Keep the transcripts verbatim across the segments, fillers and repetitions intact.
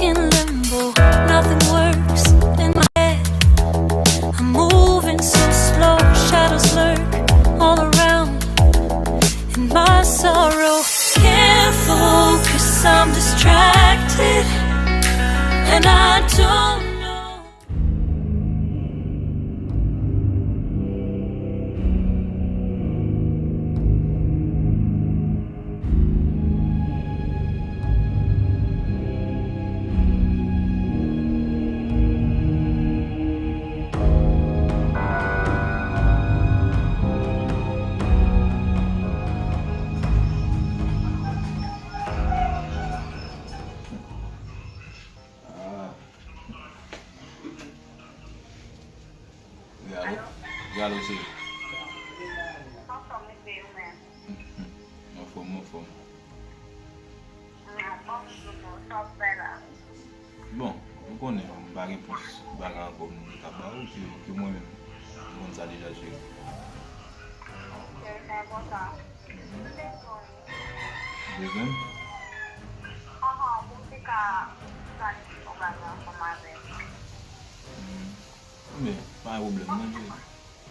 In limbo, nothing works in my head. I'm moving so slow, shadows lurk all around in my sorrow. Can't focus, I'm distracted, and I don't know. Ah. Wi, alo? Wi, alo, cheri. Anfòm, wi, ou menm? Anfòm, anfòm. Anfòm, sa w fè la? Bon, ou konnen, m pa gen plis bagay ankò m te ka ba ou ke, ke mwen menm. Ou konn sa deja, cheri. Ok, sa enpòtan. Bezwen? Ahan, pou m te ka planifye yon bagay ansanm avè w. Hmm. Men, pa gen pwoblèm, non, cheri.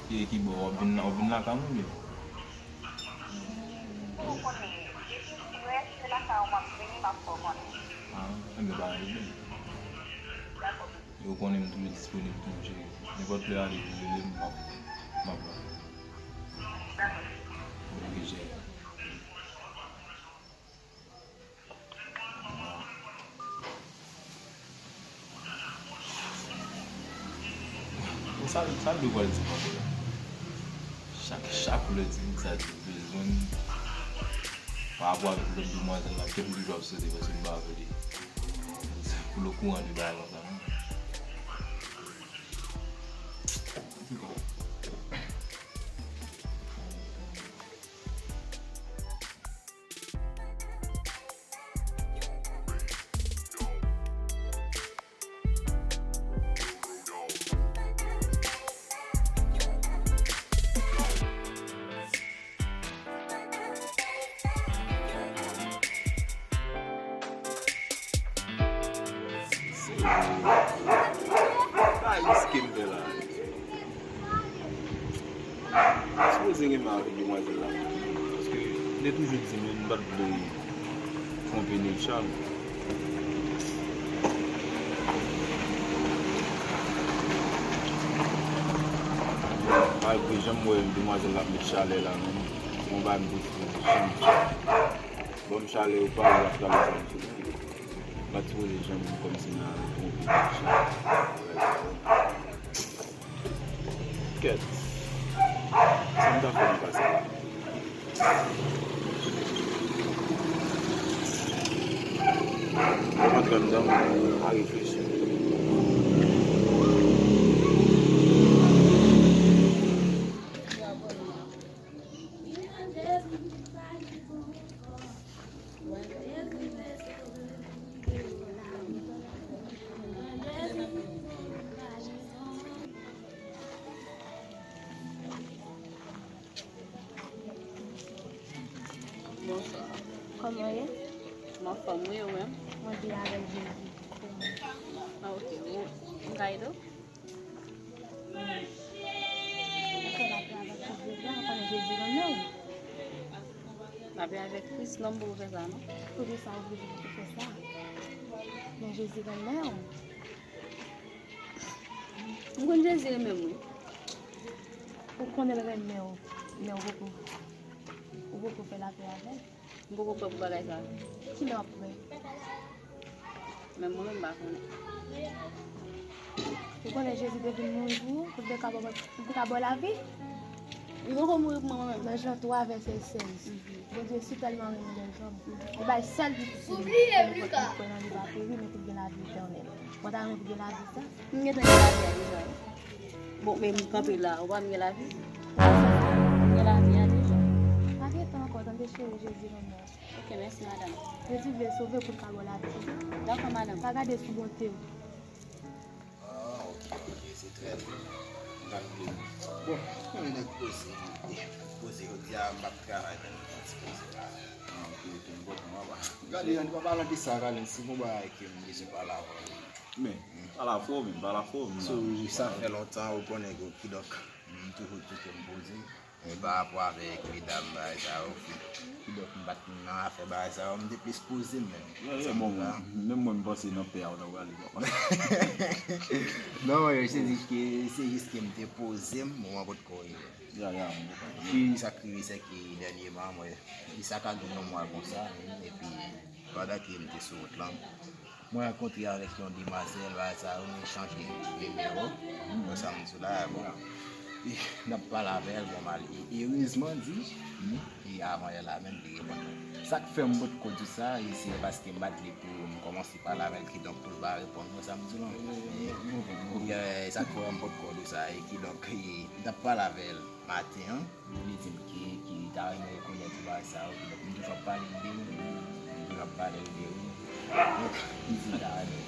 Ki, ki bò w ap vin, w ap vin lakay mwen, oubyen? Ou konnen, depi m rete lakay ou, m ap vini, m ap fè w konnen. Ah, enben, pa gen pwoblèm. Dakò. E ou konnen m toujou disponib pou ou, cheri. Nenpòt lè ale, ou rele m, m ap, m ap la. Dakò. Ok, cheri. Bon, sa, sa l dwe pral di m ankò la? Chak, chak lè di m sa, di bezwen m. Pa rapò avèk lòt demwazèl la, kè m toujou ap sote paske m pa vle. Pou le kouran de bagay konsa, non. Antouka. Sa riske m fè la. Sipoze renmen avèk demwazèl la. Paske m te toujou di menm m pa t vle twonpe Neil Charles. Malgre jan m wè demwazèl la ap met chalè la menm, se yon bagay m te sipoze janm fè. Ban m chalè ou pa ou ap travèse m sou. M pa t sipoze janm kòmsi nan twonpe Neil Charles. Kèt. Sa m ta fè m pase la. Mwen rantre anndan, mwen pa reflechi. Bonswa. Kòman w ye? M anfòm, wi, ou menm? Mwen byen avèk Jezi. Ah, ok. Ou, ou ka ede w? Ou fè lapè avèk Kris deja, ou konnen Jezi renmen w. Lapè avèk Kris, non, m poko fè sa, non. Poukisa ou oblije pou fè sa? Men Jezi renmen w. M konn Jezi renmen m, wi. Ou konnen l renmen w, men ou poko, ou poko fè lapè avè l. M poko prè pou bagay sa. Kilè w ap prè? Menm mwen menm m pa konnen. Ou konnen Jezi te vin mouri pou ou, pou l te ka ba w, pou l te ka ba w lavi? Li poko mouri pou mwen, mwen menm. Nan Jan twa, vèsè sèz. Mhm. Bondye si tèlman renmen lèzòm, li bay sèl pitit li, pou nenpòt moun ki kwè nan li pa peri, men pou l gen lavi etènèl. Mwen ta renmen pou gen lavi sa. M gentan gen lavi a deja, wi. Bon, men m kanpe la, ou pa m gen lavi? M gen lavi a deja. Pa gen tan ankò, tande cheri, Jezi renmen w. Ok, mèsi, madanm. Jezi vle sove pou l ka ba w lavi, tande? Dakò, madanm. Pa gade sou bonte w. Ah, ok, ok, se trè byen. Bon, konnen nèg poze, poze jodi a, m p ap travay, men m pran ti poze la. Ah, ok, ok, m kontan, papa. Gade, an palan de sa, Kalens, se gon bagay ke m bezwen pale avè w. Men, pale avè m, pale avè m. So, sa fè lontan, ou konnen, kidonk, m toujou touche m poze. Men pa rapò avèk medam, bagay sa yo, kidonk, m pa t nan afè bagay sa yo, m te plis poze m menm. Yeah, yeah, bon, menm mwen, m panse nan pè a, w ta prale, papa. Non, se jis ke, se jis ke m te poze m, mwen potko rive. Ya, ya, m konprann. Epi sa k rive, se ke dènyèman, mwen, li sa ka gen yon mwa konsa, epi pandan ke m te sou wout lan, mwen rankontre avèk yon demwazèl, bagay sa yo, nou chanje nimewo, konsa m di w la, bon, e, n ap pale avè l, bon, mal, e, erezman, di, e avan yè la menm, li reponn mwen. Sa k fè m potko di sa, e se paske m pa t vle pou m kòmanse pale avè l, kidonk pou l pa reponn mwen, sa m di w lan. E, e, sa k fè m potko di sa, e kidonk, e, m t ap pale avè l maten an, li di m ke, ke li ta renmen rekonèt ou bagay sa yo, kidonk m toujou ap pale l de ou, m toujou ap pale l de ou. Donk, li di l ta renmen.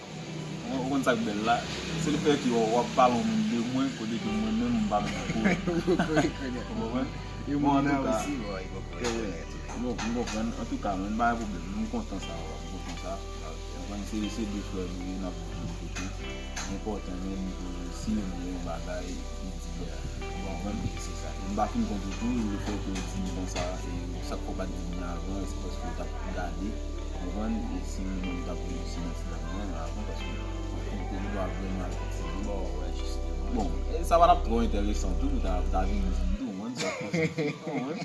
Ou konn sa k bèl la? Se lefètke w, w ap pale yon moun de mwen, kote ke mwen menm, m pa menm konnen. Ou konprann? E bon, moun nan osi, bon, e bon, bon, m konprann. Antouka, mwen, pa gen pwoblèm. M kontan sa, m kontan sa. Ou konprann? Se, se de frè nou ye, n ap viv kote. Enpòtan menm pou si yon moun gen yon bagay, li di, bon, mwen, se sa. M pa fin konprann tou, lefètke w di m konsa, e sa k fè w pa t di m nan avan, e se paske w t ap gade, konprann, e si yon moun t ap reyisi nan ti dam nan avan, paske w te gen dwa vrèman al fè ti vi. Bon, e sa pa t ap twò enteresan tou, pou ta, pou ta vin di m tou, konprann, sa, konprann.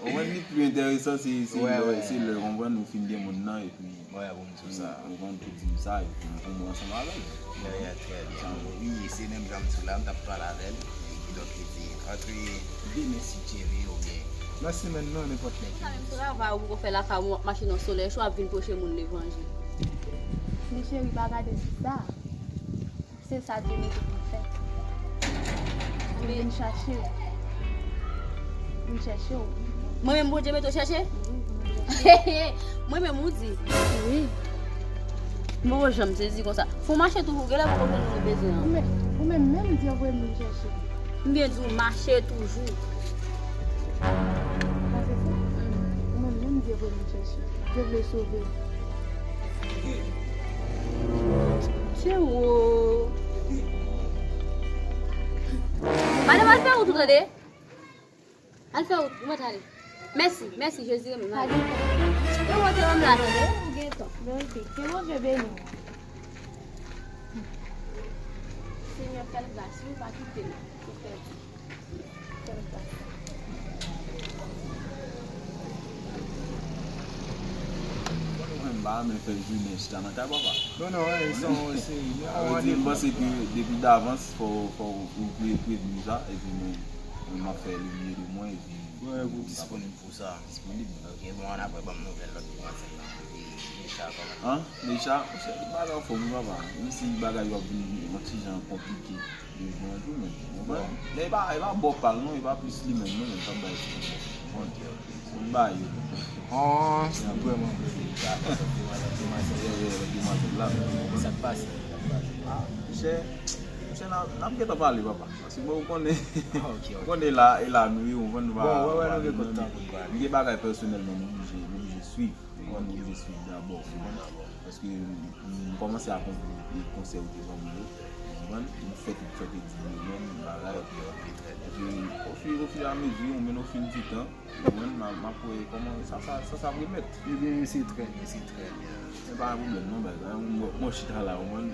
Ou konprann, li pli enteresan, se, se lè, se lè, konprann, ou fin gen moun nan, epi, ou konprann, pou di m sa, epi pou mwen ansanm avè l. Trè byen. Wi, se menm jan m di w la, m t ap pale avè l, e kidonk li di, antre demen si Dye vle, oubyen nan semèn nan, nenpòt lè. Sa menm travay ou poko fè lakay ou, w ap mache nan solèy cho, w ap vin preche moun levanjil. Men cheri, pa gade sista. Se sa Dye mete pou m fè. Mwen vin chache w. Vin chèche w. Mwen menm Bondye mete w chèche? Wi, mwen menm. Mwen menm ou di? Wi. Mwen poko janm sezi konsa. Fò w mache toujou, genlè poko jwenn moun ou bezwen an. Ou menm, ou menm, menm Dye voye m vin chèche w. M byen di w, mache toujou. Sa se sa? Ou menm, menm Dye voye m vin chèche w. Dye vle sove w. Che wo. Madanm, al fè wout ou, tande. Al fè wout ou, mèt ale. Mèsi, mèsi, Jezi renmen m. Yo monte m la, tande. Ou gen tan. Verite. Ke Bondye beni w. Senyè, fè l gras, wi, pa kite l pou pèdi. Mwen m pa renmen fè jounen chita nan kay papa. Non, non, e se yon, se yon... Sa vle di, m panse ke depi davans, fò, fò ou pre-, prevni sa, epi mwen, mwen m ap fè li bliye de mwen, epi... Mwen, ou disponib pou sa. Disponib. Ok, bon, ann apre, ban m nouvèl lòt demwazèl la. E Neisha, kòman? An? Neisha, monchè, bagay anfòm, wi, papa. Menm si bagay yo ap vin yon ti jan konplike. Li bon tou, men, ou konprann? Bon. Men e pa, e pa bò pa l non, e pa plis li menm non, men k ap bay ti konsèy. Bon, ok, ok. Bon, bay yo. Oh, se vrèman vrè. Demwazèl, demwazèl, demwazèl. Yeah, yeah, demwazèl la, men. Sa k pase? Sa k pase? Ah, monchè, monchè, n ap, n ap gentan pale, papa. Paske mwen, ou konnen, ah, ok, ok, ou konnen la, e la nou ye, ou konn nou pa, bon, wè, wè, nou gen kòd tan pou n pale. M gen bagay pèsonèlman, nou oblije, nou oblije swiv. Ou konprann, m oblije swiv dabò, ou konprann? Paske m, m kòmanse a konprann konsèy ou te ban mwen yo, ou konprann? M fè tout sa w te di m yo menm, bagay. Epi, ofi, ofi a mezi, ou menm ofi n ti tan, ou konprann? M a, m ap wè kòman sa, sa, sa, sa ap remèt. Ebyen, se trè byen, se trè byen. Se pa yon pwoblèm non, bagay. Mwen, mwen chita la, ou konprann?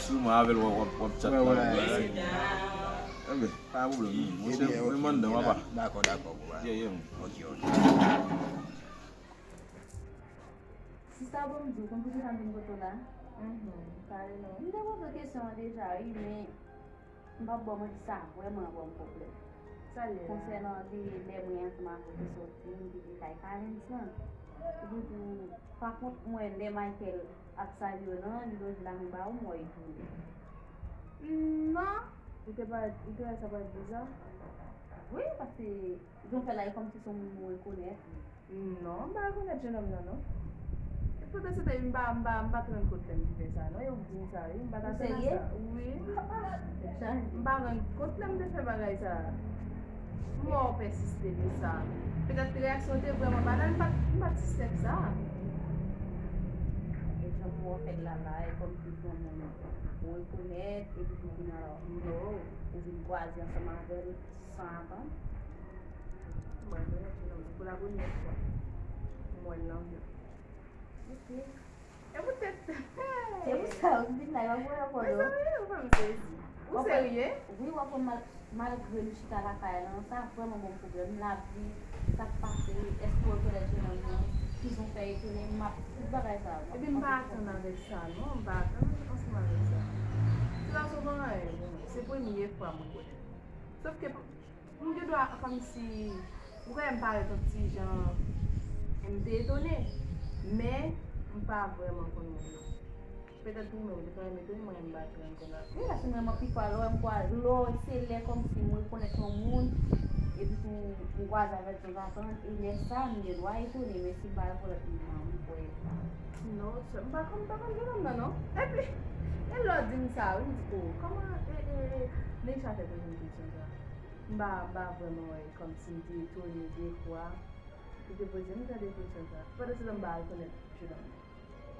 Sou mwen avè l, w ap, w ap, w ap tchat la, bagay. Ebyen, pa yon pwoblèm non. Mwen, se mwen, m anndan, papa. Dakò, dakò, papa. Yeah, yeah. Ok, ok. Sista, bon, m di w, konn poukisa m vin kote w la? Mhm, pale non. M te poze w kesyon an deja, wi, men m p ap ba w manti, sa vrèman ban m pwoblèm. Sa l ye la? Konsènan de lè mwen ansanm avè w te sòti, m te vin kay Kalens lan. Epi tou, pa kont mwen, lè Michael ap salye w lan, li lonje lamen ba ou, m wè li tounen. Non. Ou te pa, ou te wè sa parèt biza? Wi, paske jan w fè la, e kòmsi se yon moun mwen konèt. Non, m pa rekonèt jennonm nan, non. E poutèt se te, m pa, m pa, m pa t rann kont lè m te fè sa, non. E ou k di m sa, wi. M pa t atann a sa. Ou serye? Wi. M pa rann kont lè m te fè bagay sa a. M wè w pèsiste de sa. Petèt reyaksyon w te vrèman banal, m pa t, m pa t sistèk sa. E jan pou w fè l la la, e kòmsi se yon moun ou rekonèt, epi pou vin alò, ou vin kwaze ansanm avè l san atann. M rekonèt jenòm nan pou la premyè fwa. M wè l nan vi m. Ok. E poutèt. Se pou sa, ou vin la, yo voye ankò. Mezanmi, ou fè m sezi. Ou serye? Wi, w ap wè mal-, malgre m chita lakay lan, sa vrèman ban m pwoblèm. Lavi, sa k pase, èske w rekonèt jenòm nan, kijan w fè etone, m ap, tout bagay sa yo. Epi m pa atann avèk sa, non, m pa atann ansanm avèk sa. Se pa sou anyen, non. Se premye fwa m rekonèt. Sòf ke M gen dwa kòmsi, ou konnen m parèt yon ti jan, m te etone, men m pa vrèman konn moun nan. Petèt ou menm, ou te ka renmen etone, mwen menm m pa t renmen konn. Wi, paske mwen, mwen pifwa, lè m kwa-, lè se lè kòmsi m rekonèt yon moun, epi tou m kwaze avè l tanzantan, e lè sa, m gen dwa etone, men si m pa rekonèt moun nan, m kwè. Non, sè, m pa konn, m pa konn jenòm nan, non. Epi, e lè w di m sa, wi, m di, o, kòman, e, e, e, Neisha fè poze m kesyon sa? M pa, m pa vrèman wè kòmsi m te etone de fwa. Li te poze m jan de kesyon sa. Pandan se tan m pa rekonèt jenòm nan.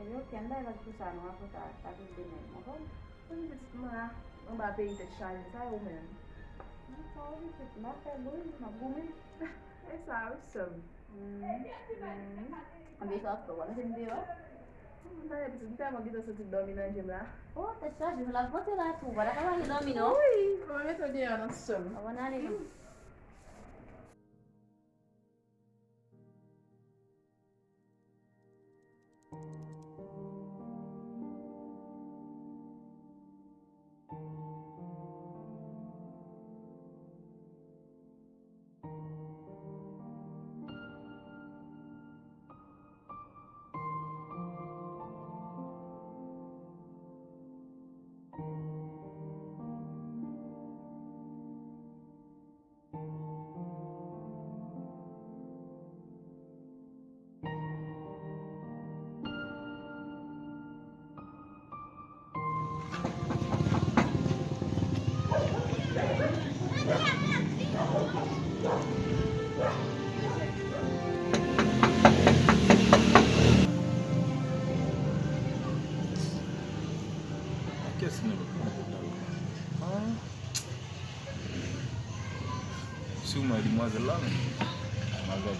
Ebyen, oke, ann bay vag pou sa non, apre sa, sa vin demen. Anfòm? Wi, pitit mwen a, anba peyi tèt chaje, sa e ou menm? Mwen sa, wi, pitit, m ap fè bri, m ap goumen. E sa, wi, sè m. Anbe sa ap fè w al vin deyò. M pa gen pitit, m tèlman gentan santi dòmi nan je m la. O, tèt chaje, l ap pote la tou. Ou pa ta ka ale dòmi non. Wi, mwen mete w deyò nan sè m. Avan n ale non. Kiyès ki nan lòt manje la? An? Si w mande demwazèl la, men. Demwazèl.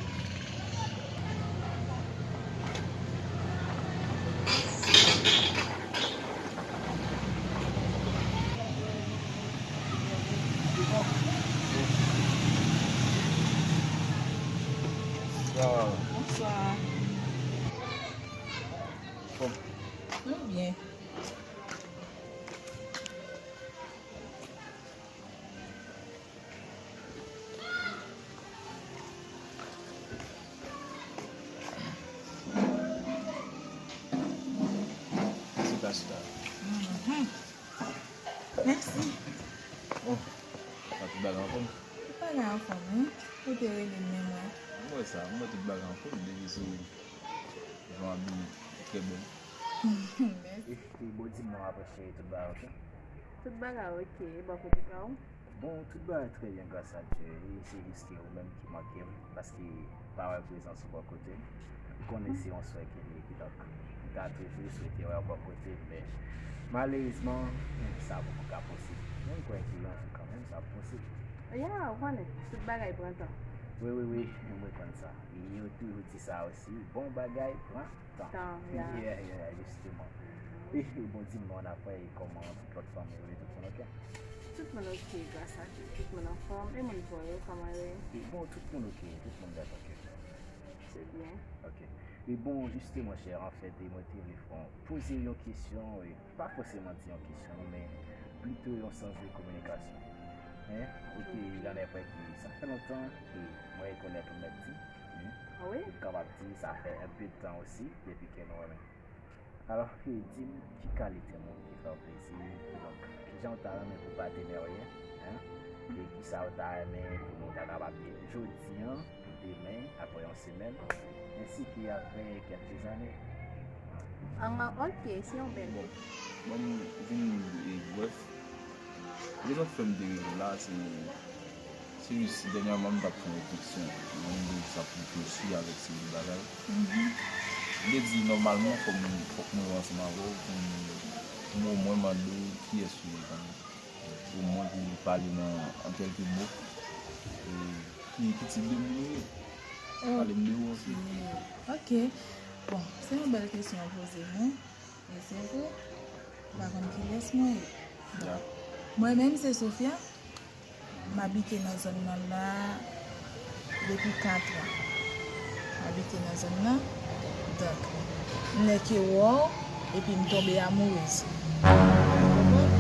Bonswa. Bonswa. Bon. Nou byen. Chita, chita. Mhm. Mèsi. Bon, sa tout bagay anfòm? Tout bagay anfòm, wi. Ou te rele m menm, wi. M wè sa, m wè tout bagay anfòm, depi sou jan w abiye, trè bèl. Mèsi. E, e, bon, di m non apre cheri, tout bagay oke? Tout bagay oke, e bò kote pa w? Bon, tout bagay trè byen, gras a Dye. E se jis ke ou menm ki manke m, paske m pa wè prezans ou bò kote m. M konnen se yon swè ke li ye, kidonk, m ta toujou swete wè w bò kote m, men malerezman, sa poko ka posib. Men m kwè ke yon jou kanmenm, sa ap posib. Ya, ou konnen, tout bagay pran tan. Wi, wi, wi, m rekonn sa. E yo toujou di sa osi, bon bagay pran tan. Tan, ya. Yeah, yeah, jisteman. E, e bon, di m non apre, e kòman tout lòt fanmi yo ye, tout moun oke? Tout moun oke, gras a Dye. Tout moun anfòm. E moun pa w yo, kòman yo ye? E bon, tout moun oke, tout moun nèt oke. Se byen. Oke. E bon, jisteman, chè, anfèt, e mwen te vle fè w poze yon kesyon, e pa fòseman di yon kesyon, non, men plito yon sans de kominikasyon. Hein? Oke, jan n ap wè ke sa fè lontan ke mwen rekonèt ou mèt di. Hmm? Ah wi? Ou kapab di sa fè enpe de tan osi, depi ke nou renmen. Alò, e di m ki kalite moun ki fè w plezi, kidonk, kijan w ta renmen pou patenè w ye, hein? E kisa w ta renmen pou nou ta kapab gen jodi an, demen, apre yon semèn, ensi ke apre kèlke zane? Ah, oke, se yon bèl. Bon, ban m vin, e, brèf. Rezon k fè m te rele w la, se, se jis dènyèman m t ap fè yon refleksyon. Mwen menm, m te jis ap reflechi avèk seri de bagay. M te di, nòmalman, fò m, fòk mwen wè ansanm avè w pou m, pou m omwen mande w kiyès ou ye kanmenm. Omwen pou m pale nan, an kèlke mo. E, ki, ki tip de moun ou ye? Pale m de ou anpil. Ok. Bon, se yon bèl kesyon w poze mwen. E se vre, m pa konn kilès mwen ye. Bon, mwen menm se Sofia. M abite nan zòn nan la depi kat an. M abite nan zòn nan. Donk, m nèke wè w, epi m tonbe amourez. Ou konprann?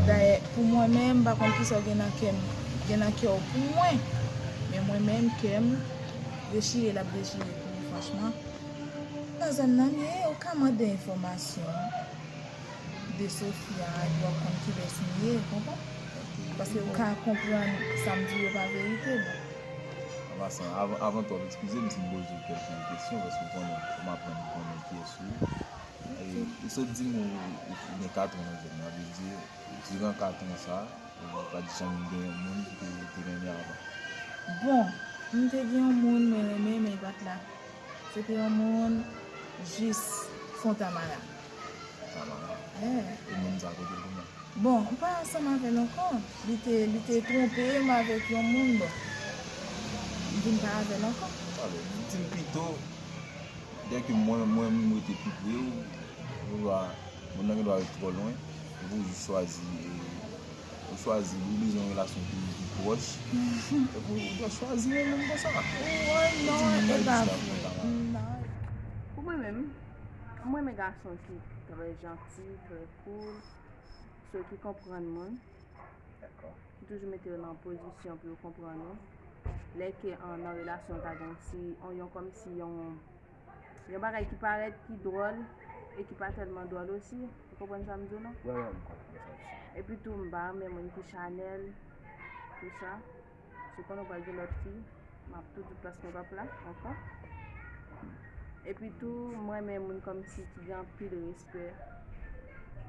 Dayè, pou mwen menm, m pa konn kisa w gen nan kè m, gen nan kè w pou mwen. Men mwen menm, kè m dechire, l ap dechire pou mwen, franchman. Nan zòn nan m ye, ou ka mande enfòmasyon de Sofia, epi w ap konn kilès m ye, ou konprann? Paske ou ka konprann sa m di yo pa verite, bon. An pasan, avan, avan tou, eskize m si m poze w kèlke kesyon, paske ou konnen, m aprann konnen kiyès ou ye. E, ou sot di m ou, ou, ou gen kat an nan zòn nan, vle di, diran kat an sa, ou pa t janm gen yon moun ki te, te renmen avan? Bon, m te gen yon moun mwen renmen, men li pa t la. Se te yon moun jis Fontamara. Fontamara? Eh. E moun sa kote l kounye a? Bon, m pa ansanm avè l ankò. Li te, li te twonpe m avèk yon moun, bon. M vin pa avè l ankò. Alò, di m pito, dèke mwen, mwen, m rete pi pre w, ou pa, moun nan gen dwa ret twò lwen, epi w jis chwazi, e, ou chwazi, ou bezwen yon relasyon ki, ki pwòch, epi w, ou dwe chwazi yon moun konsa. Ou di non, moun nan e pa jis la vre. Pou mwen menm, mwen renmen gason ki trè janti, trè cool, so ki konprann moun. Dakò. Ki toujou mete yo nan pozisyon pou yo konprann ou. Lè ke an, nan relasyon, ta gen yon ti, yon, yon kòmsi yon, yon bagay ki parèt ki dwòl e ki pa tèlman dwòl osi. Ou konprann sa m di w, non? Wi, wi, m konprann sa w di. Epi tou, m pa renmen moun ki chanèl, tou sa. Si w konnen w pral gen lòt fi, m ap tou di w plas mwen p ap la ankò. Epi tou, m renmen moun kòmsi ki gen anpil respè.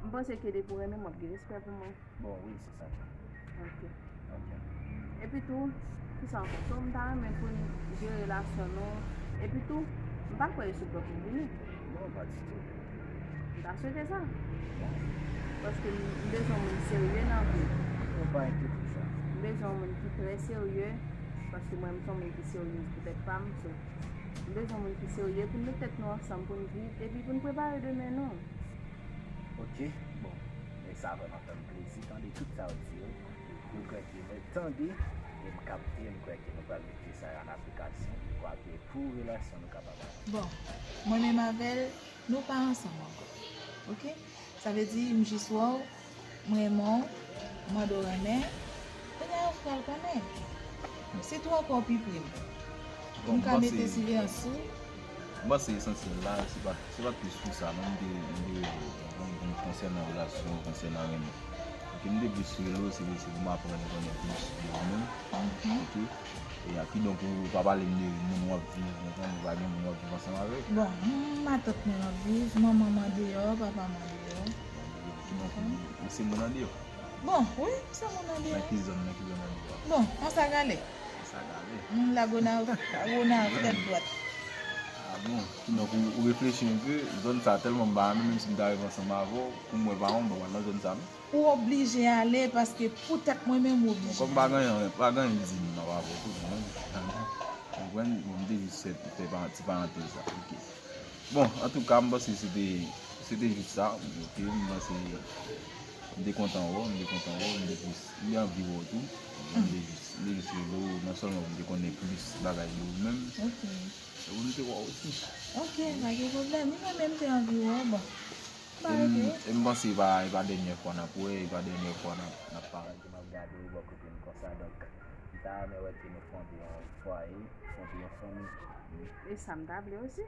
M panse ke depi w renmen m, w ap gen respè pou mwen. Bon, wi, se sa. Ok. Ok. Epi tou, kisa ankò? So, m ta renmen pou n jere relasyon nou. Epi tou, m pa kwè yo sou pòt ou vini. Non, pa ditou. M ta swete sa. Paske m, m bezwen yon moun serye nan vi m. Ou pa enkyete sa. M bezwen yon moun ki trè serye, paske mwen, m se yon moun ki serye pou tèt pa m, so, m bezwen yon moun ki serye pou n met tèt nou ansanm, pou n viv, epi pou n prepare demen nou. Ok, bon, e sa vrèman fè m plezi tande tout sa w di yo. M kwè ke mwen tande, e m kapte, m kwè ke nou pral mete sa yo an aplikasyon, kwake pou relasyon nou kapab avanse. Bon, mwen menm avè l, nou pa ansanm ankò. Ok? Sa vle di, m jis wè w, m renmen w, m mande w renmen, kounye a ou pral konnen. Sitou ankò w pi pre m. M ka mete siveyans sou ou. M panse esansyèl la, se pa, se pa t plis pou sa, non, m te, m te rele w, konprann, konsènan relasyon, konsènan renmen. Ok, m te plis rele w, se, se pou m aprann konnen plis de ou menm. Ok? E a, kidonk, ou pa pale m de moun w ap viv, konprann, ou pa gen moun w ap viv ansanm avèk. Bon, m, matant mwen m ap viv, manman m andeyò, papa m andeyò. Kidonk, ou, ou se moun andeyò? Bon, wi, m se moun andeyò. Nan ki zòn, nan ki zòn andeyò? Bon, Anse à Galets. Anse à Galets. M Lagonav, Lagonav, tèt dwat. Ah bon? Kidonk, ou, ou reflechi enpe, zòn sa tèlman m pa renmen, menm si m ta viv ansanm avè w, pou m wè pa wè m, m pa pral nan zòn sa, non? Ou oblije ale paske poutèt mwen menm ou oblije ale. Kòm pa gen anyen, pa gen anyen di m nan pa fè tout mwen. Konprann? Bon, m te jis fè, fè pa-, ti parantèz la. Ok. Bon, antouka, m panse se te, se te jis sa. Ok, m panse m te kontan wè w, m te kontan wè w, m te plis, m te anvi wè w tou. M te jis, m te jis rele w, non sèlman pou m te konnen plis bagay de ou menm. Ok. E pou m te wè w osi. Ok, pa gen pwoblèm. Li menm, menm te anvi wè w, bon. E m, e m panse e pa, e pa dènyè fwa n ap wè, e pa dènyè fwa n ap, n ap parèt. M ap gade w bò kote m konsa, donk, m ta renmen wè ke nou fonde yon fwaye, fonde yon fanmi. E sa m ta vle osi.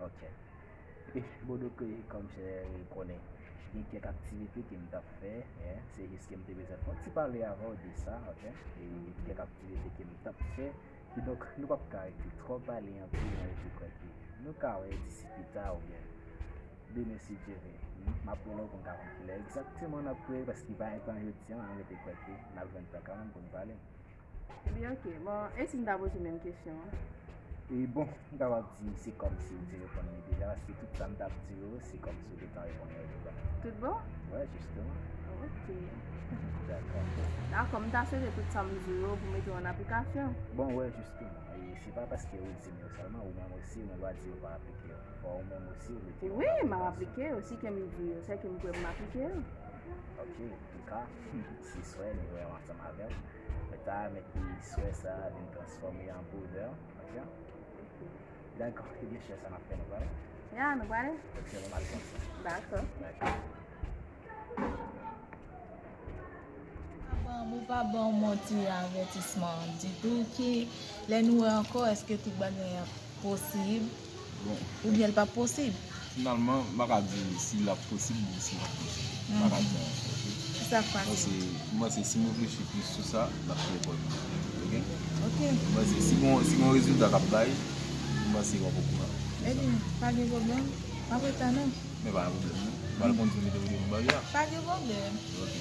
Ok. E, bon, donk, e, kòm chè konnen, gen kèk aktivite ke m t ap fè, en, se jis ke m te bezwen fè yon ti pale avè w de sa, ok? E, kèk aktivite ke m t ap fè, kidonk, nou p ap ka rete twò pale anpil, mwen rete kwè ke nou ka wè disi pita oubyen Demen, si Dye vle, m ap rele w pou n ka konn kilè egzakteman n ap preye, paske pa gen tan jodi a, m rete kwè ke n ap jwenn tan kanmenm pou n pale. Ebyen, oke. Bon, e si m ta poze w menm kesyon an? E bon, m kapab di se kòmsi w te reponn li deja, paske tout sa m t ap di yo, se kòmsi w te tan reponn yo deja. Tout bon? Wè, jisteman. Oke. Dakò. Dakò, m ta swete tout sa m di w yo pou mete yo an aplikasyon. Bon, wè, jisteman. E se pa paske ou di m yo sèlman, ou menm osi, ou gen dwa di yo pa aplike yo. Fò ou menm osi, ou mete yo an aplikasyon. Wi, m ap aplike yo. Si ke m di w yo, se ke m kwè m aplike yo. Oke, antouka, se swè nou wè ansanm avè w. Mwen ta mèt di swè sa a vin transfòme an boudè, oke? Dakò, ebyen, chè, sa n ap fè, nou prale? Ya, nou prale. Oke, nou al konsa. Dakò. Dakò. Ou pa ban, ou pa ban yon ti avètisman ditou ki lè nou wè ankò, èske tout bagay ap posib? Bon, oubyen l p ap posib? Finalman, m pa ka di si l ap posib ou si l p ap posib. M pa ka di anyen, oke? Kisa k pase? Mwen se, mwen se si m reflechi plis sou sa, l ap pi enpòtan. Oke? Oke. Mwen se si gon, si gon rezilta k ap bay, mwen se w ap okouran. Ebyen, pa gen pwoblèm. M ap ret la non. Men pa gen pwoblèm non. M al konn si w mete w devan bagay la. Pa gen pwoblèm. Oke.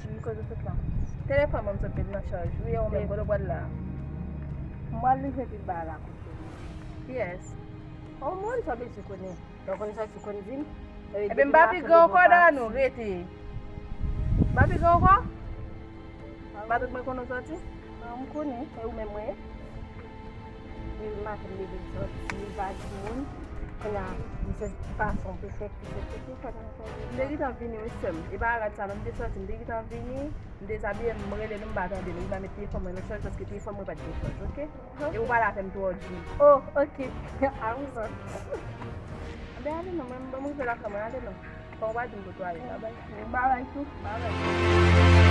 Wi, m kote w sot la. Telefòn mwen m sot met nan chaj. Wi, ou menm, kote w pral la? M pral li jete bagay la kote. Kiyès? Yon moun sa bezwen konnen. Lè w konn sa, ou konn di m. Ebyen, m pa pi gran ankò dan nou, rete. M pa pi gran ankò? M pa tout mwen konnen w soti? Non, m konnen, e ou menm mwen ye. Wi, m maten m leve m soti, m pa di moun. Kounye a, m se fason pou fè ki se pou fè nan fè. M te gentan vini, wi, sè m. E pa rad sa non, m te soti, m te gentan vini. M dezabiye, m rele nou, m pa tande nou. Li pa met telefòn mwen nan chaj paske telefòn mwen pa t gen chaj, oke? E ou pa la fè m twò di. Oh, oke. Amuzan. Anben, ale non, mwen, mwen, m rive lakay mwen, ale non. Fò w pa di m kote w ale. Babay. Babay tou. Babay.